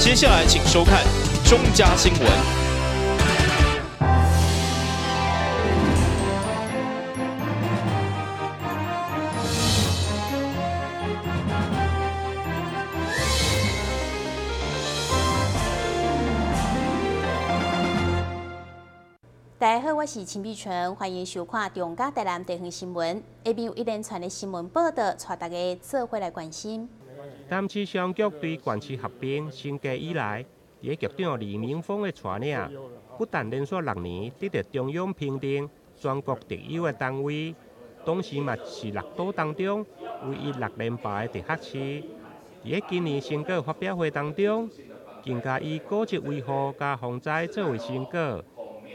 接下來請收看中嘉新聞。大家好，我是陳美純，歡迎收看中嘉台南地方新聞。下面有一連串的新聞報道，帶大家做伙來關心。台南市消防局對縣市合併升格以來，佇咧局長李明峰的帶領，不但連續6年得到中央評定全國特優的單位，同時嘛是6都當中唯一6連霸的直轄市。佇咧今年成果發表會當中，更加以古蹟維護佮防災作為成果。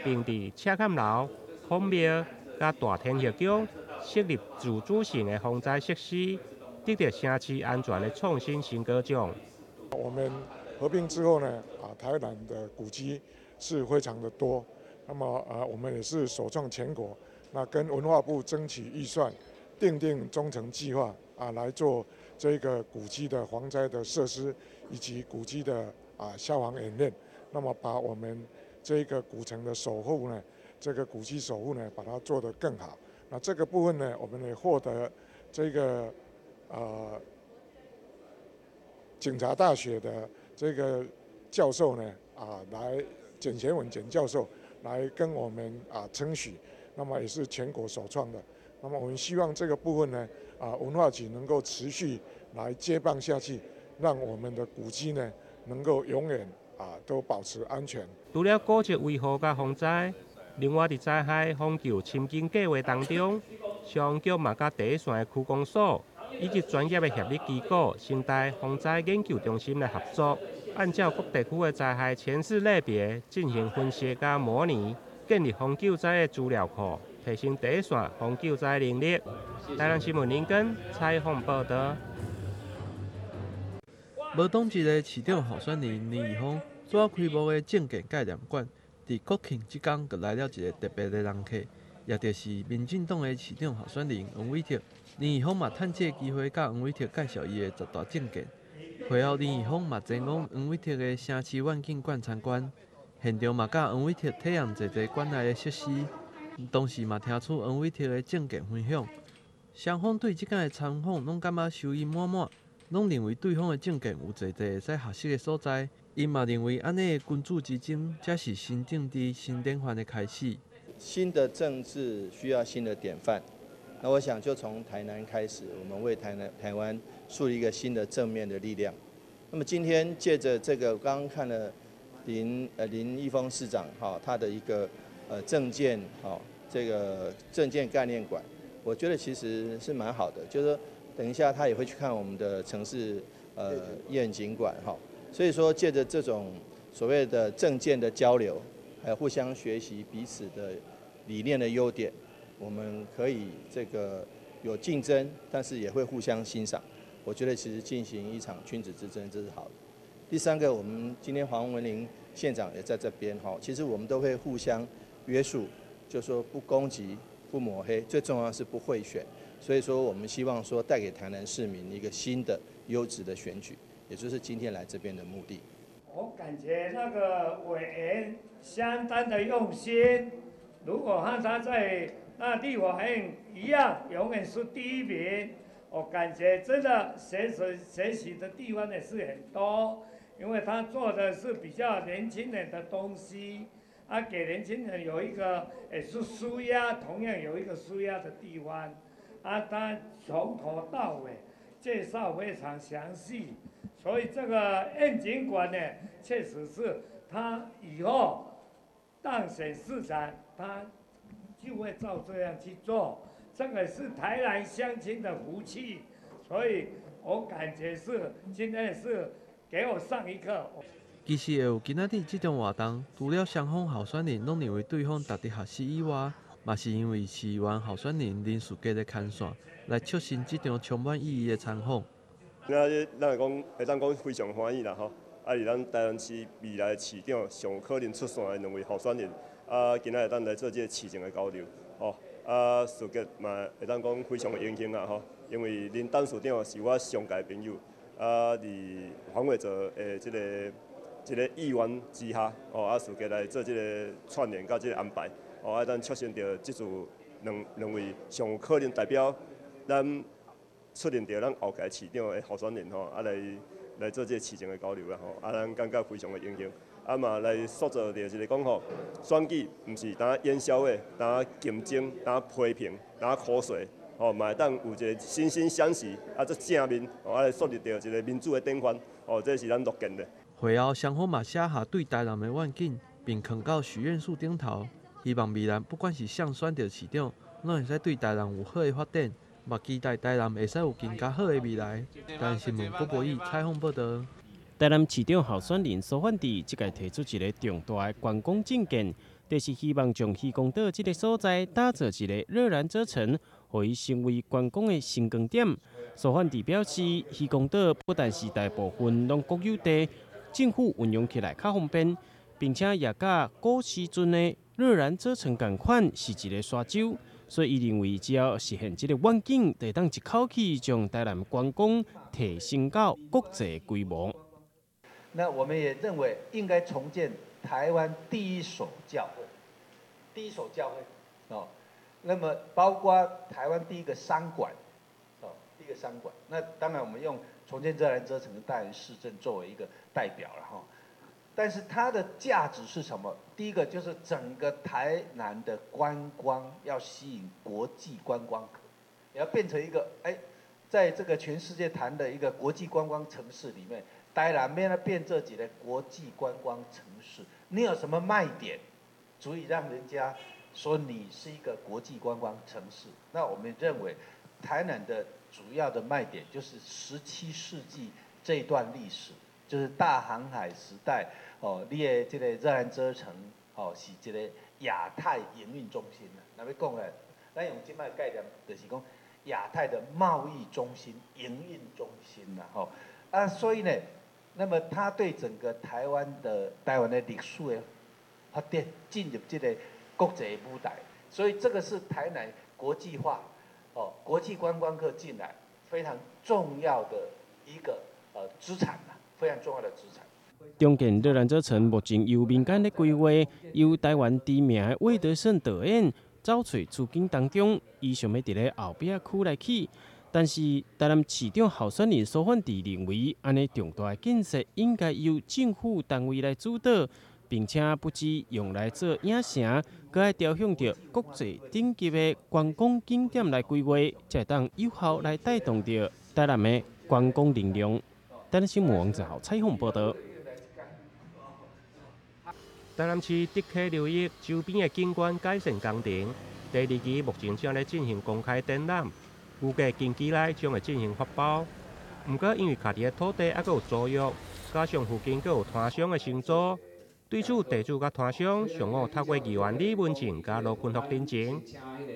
並佇赤崁樓、孔廟佮大天后宮設立自主性的防災設施，得到城市安全的創新成果獎。我們合併之後呢，台南的古蹟是非常的多，那麼我們也是首創全國，那跟文化部爭取預算，訂定中程計劃來做這個古蹟的防災的設施以及古蹟的消防演練，那麼把我們這個古城的守護呢，這個古蹟守護呢，把它做得更好。那這個部分呢，我們也獲得這個警察大學的這個教授呢，來簡賢文簡教授來跟我們稱許，那麼也是全國首創的。那麼我們希望這個部分呢，文化局能夠持續來接棒下去，讓我們的古蹟呢能夠永遠都保持安全。除了古蹟維護佮防災，另外佇災害防救深耕計劃當中，消防局嘛佮第一線的區公所以及專業的協力機構生態防災研究中心來合作，按照各地區的災害潛勢類別進行分析佮模擬，建立防救災的資料庫，提升第一線防救災能力。台南新聞林根採訪報道。無黨籍的市長候選人林義峰拄仔開幕的政見概念館，佇國慶這工閣來了一個特別的人客，也就是民進黨的市長候選人黃偉哲。林義峰嘛趁這個機會，佮黃偉哲介紹伊的十大政見。會後，林義峰嘛前往黃偉哲的城市願景館參觀，現場嘛佮黃偉哲體驗濟濟館內的設施，同時嘛聽取黃偉哲的政見分享。雙方對這擺的參訪攏感覺收益滿滿。攏認為對方的政見有濟濟會使學習的所在，𪜶嘛認為按呢的君子之爭，才是新政治新典範的開始。新的政治需要新的典範，那我想就從台南開始，我們為台南、台灣樹立一個新的正面的力量。那麼今天借著這個，剛剛看了林義峰市長哈，他的一個政見哈，這個政見概念館，我覺得其實是蠻好的，就是說。等一下，他也會去看我們的城市願景館哈，所以說借著這種所謂的政見的交流，還有互相學習彼此的理念的優點，我們可以這個有競爭，但是也會互相欣賞。我覺得其實進行一場君子之爭，這是好的。第三個，我們今天黃文玲縣長也在這邊哈，其實我們都會互相約束，就說不攻擊、不抹黑，最重要是不賄選。所以說，我們希望說帶給台南市民一個新的優質的選舉，也就是今天來這邊的目的。我感覺那個委員相當的用心，如果和他在那立法院一樣，永遠是第一名。我感覺真的學習學習的地方也是很多，因為他做的是比較年輕人的東西，給年輕人有一個也是紓壓，同樣有一個紓壓的地方。他從頭到尾介紹非常詳細，所以這個願景館呢，確實是他以後當選市長，他就會照這樣去做。這個是台南鄉親的福氣，所以我感覺是今天是給我上一課。其實會有今仔日這種活動，除了雙方候選人攏認為對方值得學習以外，嘛是因為市議員候選人林樹傑的牽線，來促成這場充滿意義的參訪。今仔日咱會講，會當講非常歡喜啦吼！是咱台南市未來市長上有可能出線的兩位候選人，今仔日當來做這個市政的交流，吼！樹傑嘛會當講非常榮幸啦吼，因為林董事長是我上屆朋友，佇黃偉哲的這個一个意愿之下，哦，啊，设计来做这个串联佮这个安排，哦，啊，咱促成著这次两位上有可能代表咱出任著咱后届市长的候选人吼，啊来做这个市政的交流啦吼，啊，咱感觉非常的荣幸，啊嘛来塑造著一个讲吼，选举毋是焦演痟话，焦竞争，焦批评，焦口水，吼，嘛会当有一个惺惺相惜，啊，做正面，吼，啊来树立著一个民主的典范，吼，这是咱乐见的。会后，双方嘛写下对台南的愿景，并囥到许愿树顶头，希望未来不管是谁选著市长，拢会使对台南有好的发展，嘛期待台南会使有更加好的未来。台南新闻郭博义采访报道。台南市长候选人苏焕智这届提出一个重大的观光政见，就是希望将渔光岛这个所在打造一个热兰遮城，予伊成为观光的新光点。苏焕智表示，渔光岛不但是大部分拢国有地，政府运用起来较方便，并且也佮古时阵的热兰遮城仝款，是一个沙洲。所以，伊认为只要实现这个愿景，就会当一口气将台南观光提升到国际规模。那我们也认为应该重建台湾第一所教会，第一所教会，哦，那么包括台湾第一个商馆，哦，第一个商馆。那当然我们用重建热兰遮城的大园市镇作为一个代表了哈。但是它的价值是什么？第一个就是整个台南的观光要吸引国际观光客，也要变成一个哎，在这个全世界谈的一个国际观光城市里面。台南欲按怎变做一个国际观光城市，你有什么卖点，足以让人家说你是一个国际观光城市？那我们认为，台南的主要的卖点就是17世纪这段历史，就是大航海时代哦，你的这个热兰遮城哦是一个亚太营运中心啦。若欲讲咧，咱用这摆概念，就是讲亚太的贸易中心、营运中心啦，吼啊，所以呢。那么，它对整个台湾的历史的发展进入这个国际舞台，所以这个是台南国际化，哦，国际观光客进来非常重要的一个资产呐，非常重要的资产。重建热兰遮城目前由民间咧规划，由台湾知名的魏德圣导演走揣资金当中，伊想欲伫咧后壁区来起。但是，台南市长候选人苏焕智认为，按呢重大的建设应该由政府单位来主导，并且不只用来做影城，阁爱朝向著国际顶级的观光景点来规划，才会当有效来带动著台南的观光能量。台南新闻王子豪采访报道。台南市竹溪流域周边的景观改善工程，第二期目前正咧进行公开展览。预计近期内将会进行发包，毋过因为徛伫的土地犹阁有租约，加上附近阁有摊商的承租，对此地主佮摊商上午透过议员李文静佮罗坤福陈情，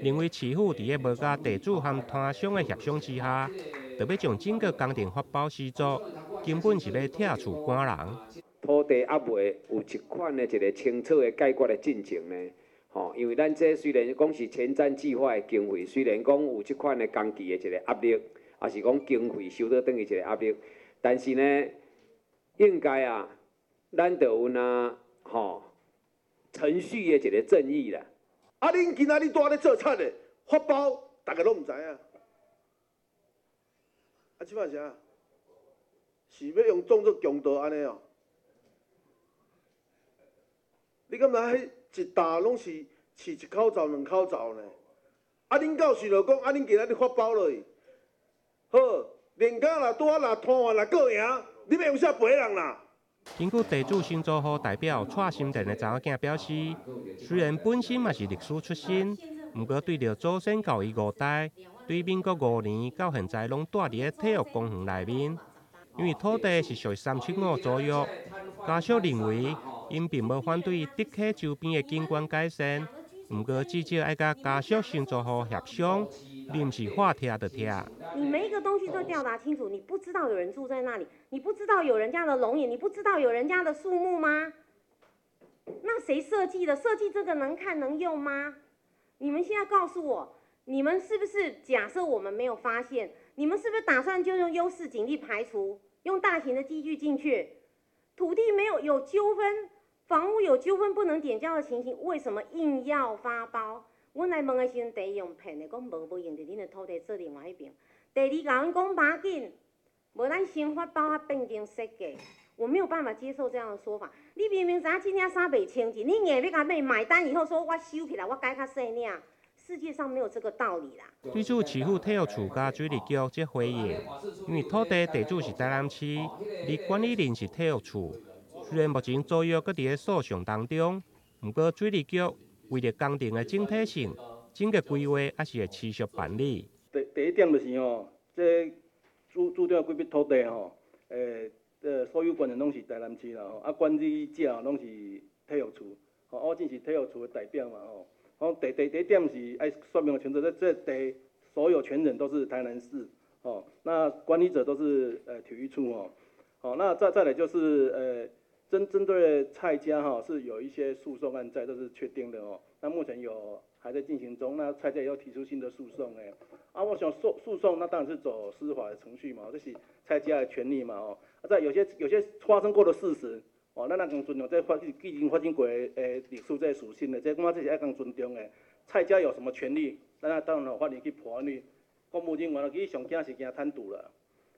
认为市府伫咧无佮地主和摊商的协商之下，就欲将整个工程发包施作，根本是欲拆厝赶人。土地犹未有一款的一个清楚的解决的进程呢？吼，因为咱这虽然讲是前瞻计划的经费，虽然讲有这款的工期的一个压力，抑是讲经费收倒转去一个压力，但是呢，应该啊，咱就有若吼程序的一个正义啦。啊，恁今仔日蹛咧做贼的，发包，大家拢毋知影。啊，这摆啥？是欲用当做强盗按呢哦？你敢知彼一担拢是饲一口罩、两口罩呢？啊，恁到时就讲，啊，恁今仔日发包落去，好，连工若拄仔若摊贩若过赢，你欲用啥赔人啦？根据地主承租户代表蔡心田的查某囝表示，虽然本身嘛是律师出身，毋过对著祖先教伊五代，对民国5年到现在拢蹛伫咧体育公园内面，因为土地是属于375租约，家属认为𪜶并无反对竹溪周边的景观改善，毋过至少爱佮家属承租户协商，而毋是话拆就拆。你每一个东西都调查清楚，你不知道有人住在那里，你不知道有人家的龙眼，你不知道有人家的树木吗？那谁设计的？设计这个能看能用吗？你们现在告诉我，你们是不是假设我们没有发现？你们是不是打算就用优势警力排除，用大型的机具进去？土地沒有有糾紛，房屋有糾紛不能點交的情形，為什麼硬要發包？阮來問的時陣，第一用騙的，講無無用著恁的土地做另外一邊。第二，共阮講無要緊，無咱先發包啊變更設計，我沒有辦法接受這樣的說法。你明明知影這領衫袂清淨，你硬欲共買，買單以後說我收起來，我改較細領。世界上沒有這個道理啦。對此，市府體育處佮水利局則回應，因為土地地主是台南市，而管理人是體育處。雖然目前租約閣佇咧訴訟當中，毋過水利局為著工程的整體性，整個規劃猶是會持續辦理。第一點就是吼，這註定幾筆土地吼，所有權人攏是台南市啦吼，啊管理者攏是體育處，吼，我只是體育處的代表嘛吼。好，第一點是愛說明清楚，這地所有權人都是台南市，哦，那管理者都是體育處哦，好，那再來就是針對蔡家哈是有一些訴訟案在，這是確定的哦。那目前有還在進行中，那蔡家也要提出新的訴訟誒。啊，我想訴訟那當然是走司法的程序嘛，這是蔡家的權利嘛哦。啊，在有些發生過的事實。哦，咱愛共尊重，這已經發生過的歷史，這屬實的，這我感覺這是愛共尊重的。蔡家有什麼權利？咱當然法院去判你。公務人員其實上驚是驚貪瀆啦。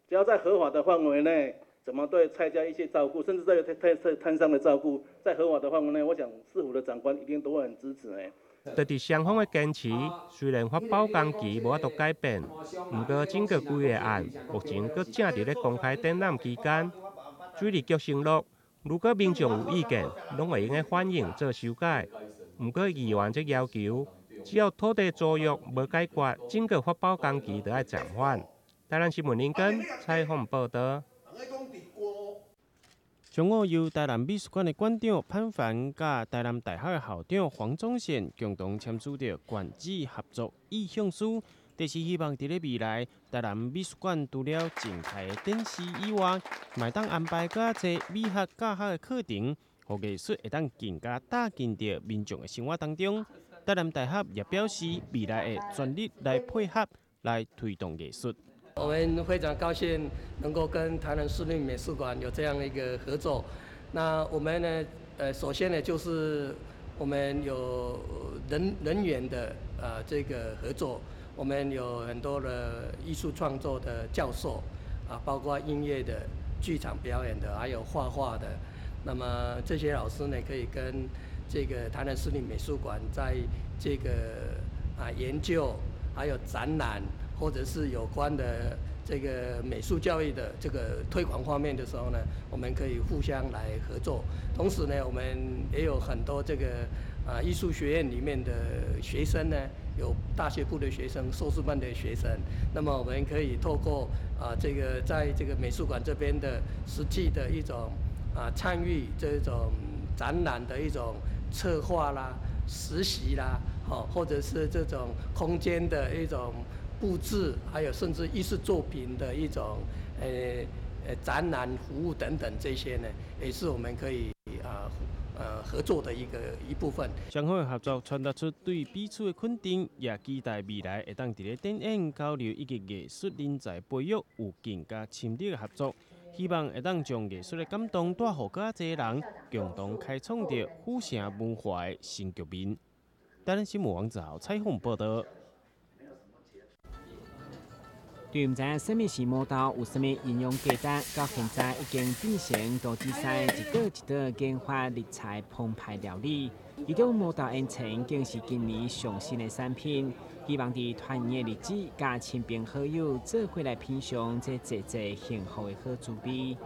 只要在合法的範圍內，怎麼對蔡家一些照顧，甚至對攤商的照顧，在合法的範圍內，我想市府的長官一定都會很支持的。對佇雙方的堅持，雖然發包工期無法度改變，毋過整個規劃案目前閣正佇咧公開展覽期間，水利局承諾，如果民眾有意見，攏會用得反映做修改。毋過議員則要求，只要土地租約無解決，整個發包工期就愛暫緩。台南新聞林根採訪報導。上午由台南美術館的館長潘凡佮台南大學的校長黃宗憲共同簽署著館址合作意向書，就是希望佇咧未來，台南美術館除了靜態的展示以外，嘛會當安排閣較濟美學教學的課程，予藝術會當更加貼近著民眾的生活當中。台南大學也表示，未來會全力來配合，來推動藝術。我們非常高興能夠跟台南市立美術館有這樣一個合作。那我們呢，首先呢，就是我們有人員的這個合作，我們有很多的藝術創作的教授啊，包括音樂的、劇場表演的，還有畫畫的。那麼這些老師呢，可以跟這個台南市立美術館在這個研究，還有展覽，或者是有關的這個美術教育的這個推廣方面的時候呢，我們可以互相來合作。同時呢，我們也有很多這個藝術學院裡面的學生呢，有大學部的學生、碩士班的學生。那麼我們可以透過這個在這個美術館這邊的實際的一種參與這種展覽的一種策劃啦、實習啦，好，或者是這種空間的一種布置，還有甚至藝術作品的一種展覽服務等等這些呢，也是我們可以合作的一部分。雙方的合作傳達出對彼此的肯定，也期待未來會當佇咧展演交流以及藝術人才培育有更加深入的合作。希望會當將藝術的感動帶予閣較濟人，共同開創著府城文化的新局面。台南新聞王子豪採訪報導。對毋知影啥物是毛豆，有啥物營養價值，到現在已經變成投資師一道一道研發食材澎湃料理。其中毛豆煙腸更是今年上新的產品，希望佇團圓的日子，佮親朋好友做伙來品嘗這濟濟幸福的好滋味。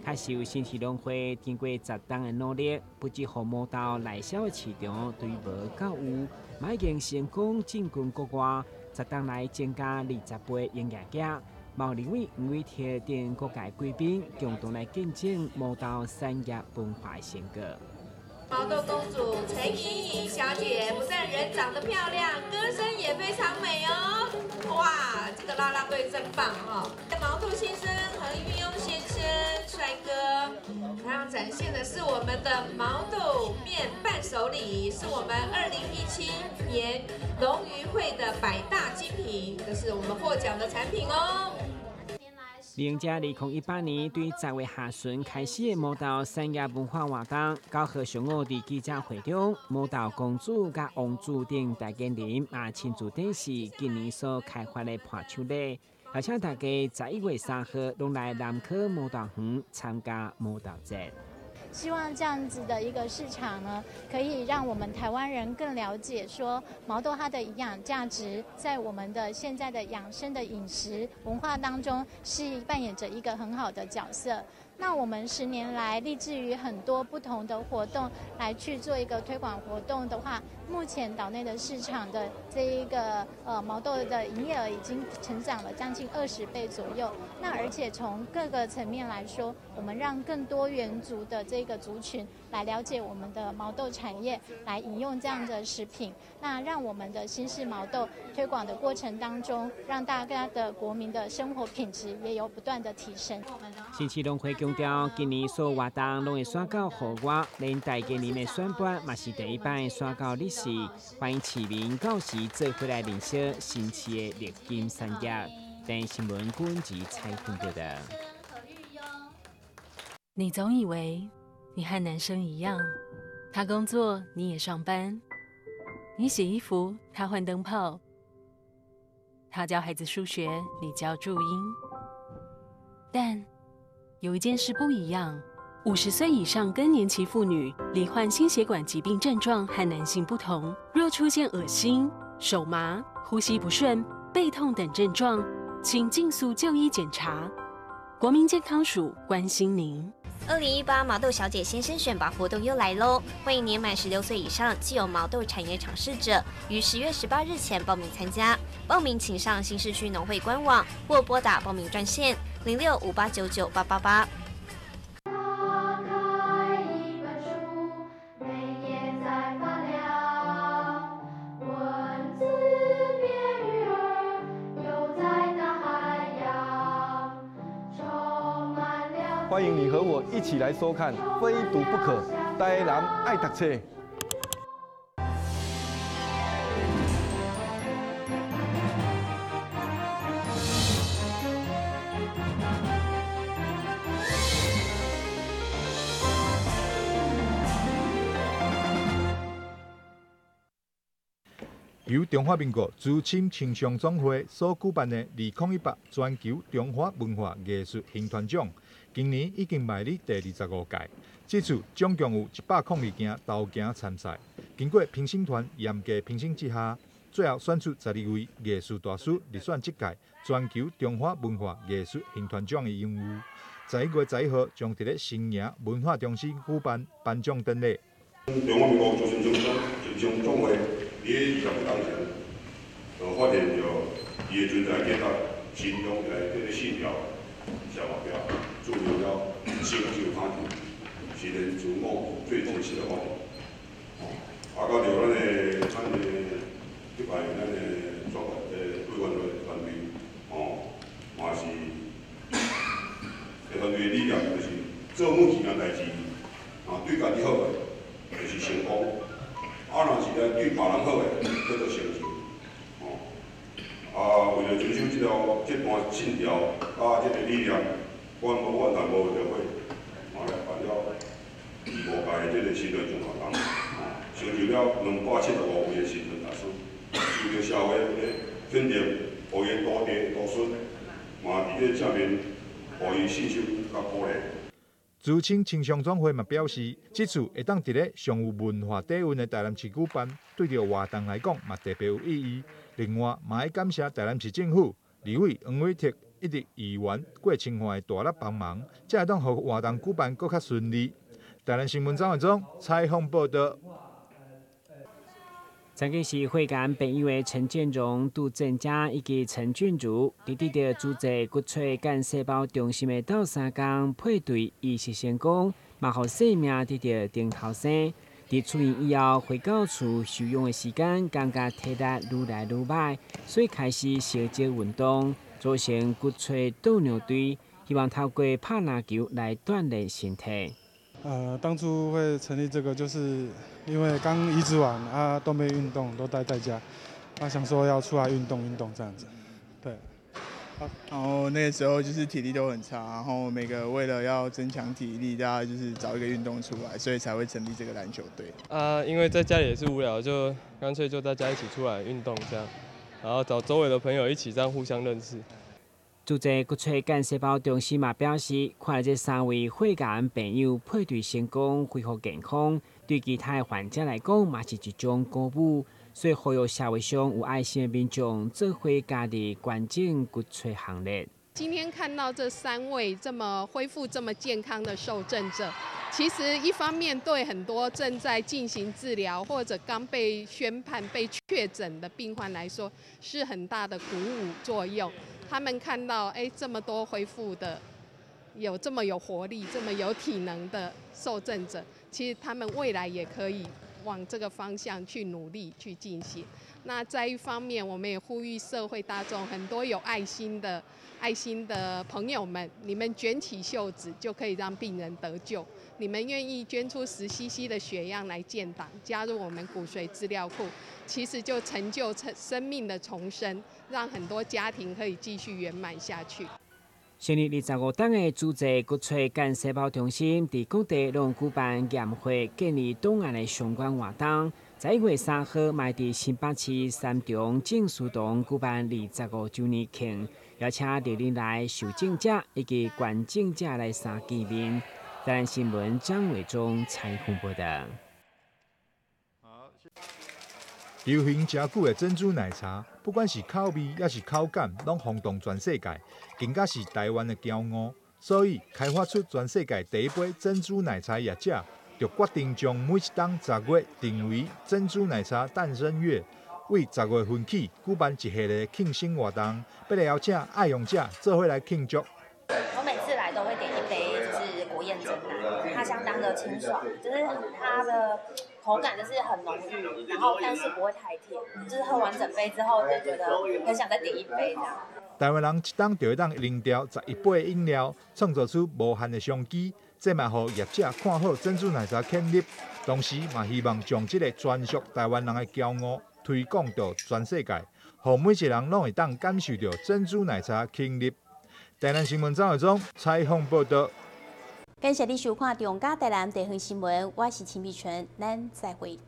確實有新市農會經過十冬的努力，不只予毛豆內銷的市場對無到有，嘛已經成功進軍國外。十冬來增加20倍營業額，毛立委黃偉哲等各界貴賓共同來見證毛豆產業文化的成果。毛豆公主陳瑩瑩小姐不但人長得漂亮，歌聲也非常美哦！哇，這個啦啦隊真棒哈！毛豆先生何玉庸先生，帥哥，他要展現的是我們的毛豆麵伴手禮，是我們2017年農漁會的百大精品，這是我們獲獎的產品哦。二李英家2018年對10月下旬開始的毛豆產業文化活動，9號上午佇記者會中，毛豆公主佮王子等代言人嘛親自展示今年所開發的伴手禮，而且大家11月3號攏來南科毛豆園參加毛豆節。希望這樣子的一個市場呢，可以讓我們台灣人更了解說毛豆它的營養價值，在我們的現在的養生的飲食文化當中，是扮演着一個很好的角色。那我們10年來立志於很多不同的活動來去做一個推廣活動的話，目前島內的市場的這一個毛豆的營業額已經成長了將近20倍左右。那而且從各個層面來說，我們讓更多元族的這個族群來了解我們的毛豆產業，來飲用這樣的食品，那讓我們的新式毛豆推廣的過程當中，讓大家的國民的生活品質也有不斷的提升。新市農會強調，今年所有活動攏會選到戶外，連代言人的選拔嘛是第一擺選到日時，歡迎市民到時做伙來認識新市的綠金產業。電視新聞君子采訪報道。你總以為你和男生一樣，他工作你也上班，你洗衣服他換燈泡，他教孩子數學你教注音，但有一件事不一樣，50歲以上更年期婦女罹患心血管疾病症狀和男性不同，若出現噁心、手麻、呼吸不順、背痛等症狀，請盡速就醫檢查。國民健康署關心您。2018毛豆小姐先生選拔活動又來嘍！歡迎年滿16歲以上、具有毛豆產業嘗試者，於10月18日前報名參加。報名請上新市區農會官網或撥打報名專線06-5899888。歡迎你和我一起來收看《非讀不可》，台南愛讀冊。由中華民國資深青商總會所舉辦的2018全球中華文化藝術行團獎，今年已經邁入第25屆。這次總共有102件投件參賽，經過評審團嚴格評審之下，最後選出12位藝術大師入選這屆全球中華文化藝術行團獎的榮譽。11月11號將佇咧新營文化中心舉辦頒獎典禮。中華民國資深青商總會。佇20年前，就發現著伊的存在價值，信仰內底的信條，寫目標，注入了成就他人，是連自我最真實的發現。啊，到著咱的這擺咱的專委員會團隊，嘛是，團隊的理念就是做每一件代誌，啊，對家己好的，就是成功。啊，若是來對別人好的，叫做成就，啊，為了遵守這段信條，佮這个理念，阮無怨叹無後悔，嘛來辦了25屆的這个新團獎活動，成就了275位的新團大師，受著社會的肯定，予伊徒弟徒孫，嘛佇咧正面，予伊信心佮鼓勵。資深青商總會嘛表示，這次會當佇咧上有文化底蘊的台南市舉辦，對著活動來講嘛特別有意義。另外，嘛愛感謝台南市政府、立委黃偉哲以及議員郭清華的大力幫忙，才會當予活動舉辦閣較順利。台南新聞張偉忠採訪報道。曾經是血癌病友的陳建榮、杜振嘉以及陳俊如，佇得著主濟骨髓幹細胞中心的鬥三工配對移植成功，嘛予生命得著頂頭生。佇出院以後，回到厝休養的時間，感覺體力愈來愈䆀，所以開始小招運動，組成骨髓鬥牛隊，希望透過拍籃球來鍛鍊身體。當初會成立這個，就是因為剛移植完啊，都沒運動，都待在家，啊，想說要出來運動運動這樣子，對。然後那個時候就是體力都很差，然後每個為了要增強體力，大家就是找一個運動出來，所以才會成立這個籃球隊。啊，因為在家裡也是無聊，就乾脆就大家一起出來運動這樣，然後找周圍的朋友一起這樣互相認識。主濟骨髓幹細胞中心嘛表示，看來這三位血癌病友配對成功，恢復健康，對其他的患者來講嘛是一種鼓舞。所以呼籲社會上有愛心的民眾做伙加入捐贈骨髓行列。今天看到這三位這麼恢復、這麼健康的受贈者，其實一方面對很多正在進行治療或者剛被宣判被確診的病患來說，是很大的鼓舞作用。他們看到這麼多恢復的、有這麼有活力、這麼有體能的受贈者，其實他們未來也可以往這個方向去努力去進行。那在一方面，我們也呼籲社會大眾，很多有愛心的朋友們，你們捲起袖子就可以讓病人得救。你們願意捐出10 cc 的血樣來建檔，加入我們骨髓資料庫，其實就成就生命的重生，讓很多家庭可以繼續圓滿下去。成立25棟的主濟骨髓幹細胞中心，佇各地攏舉辦驗血建立檔案的相關活動。11月3號，嘛佇新北市三重靜思堂舉辦25週年慶，邀請歷年來受贈者以及捐贈者來相見面。台南新聞張偉忠採訪報道。流行誠久的珍珠奶茶，不管是口味抑是口感，攏轟動全世界，更加是台灣的驕傲。所以，開發出全世界第一杯珍珠奶茶業者，就決定將每一冬10月定為珍珠奶茶誕生月，為10月份起舉辦一系列慶生活動，欲來邀請愛用者做伙來慶祝。我每次來都會點一杯，就是國宴珍奶，它相當的清爽，就是它的口感就是很濃郁，然後但是不會太甜，就是喝完整杯之後就覺得很想再點一杯這樣。台灣人一冬就會當飲掉11杯飲料，創造出無限的商機。這嘛予業者看好珍珠奶茶潛力，同時嘛希望將這个專屬台灣人的驕傲推廣到全世界，予每一個人攏會當感受著珍珠奶茶傾力。台南新聞張偉忠採訪報道。感謝你收看中嘉台南地方新聞，我是秦碧純，咱再會。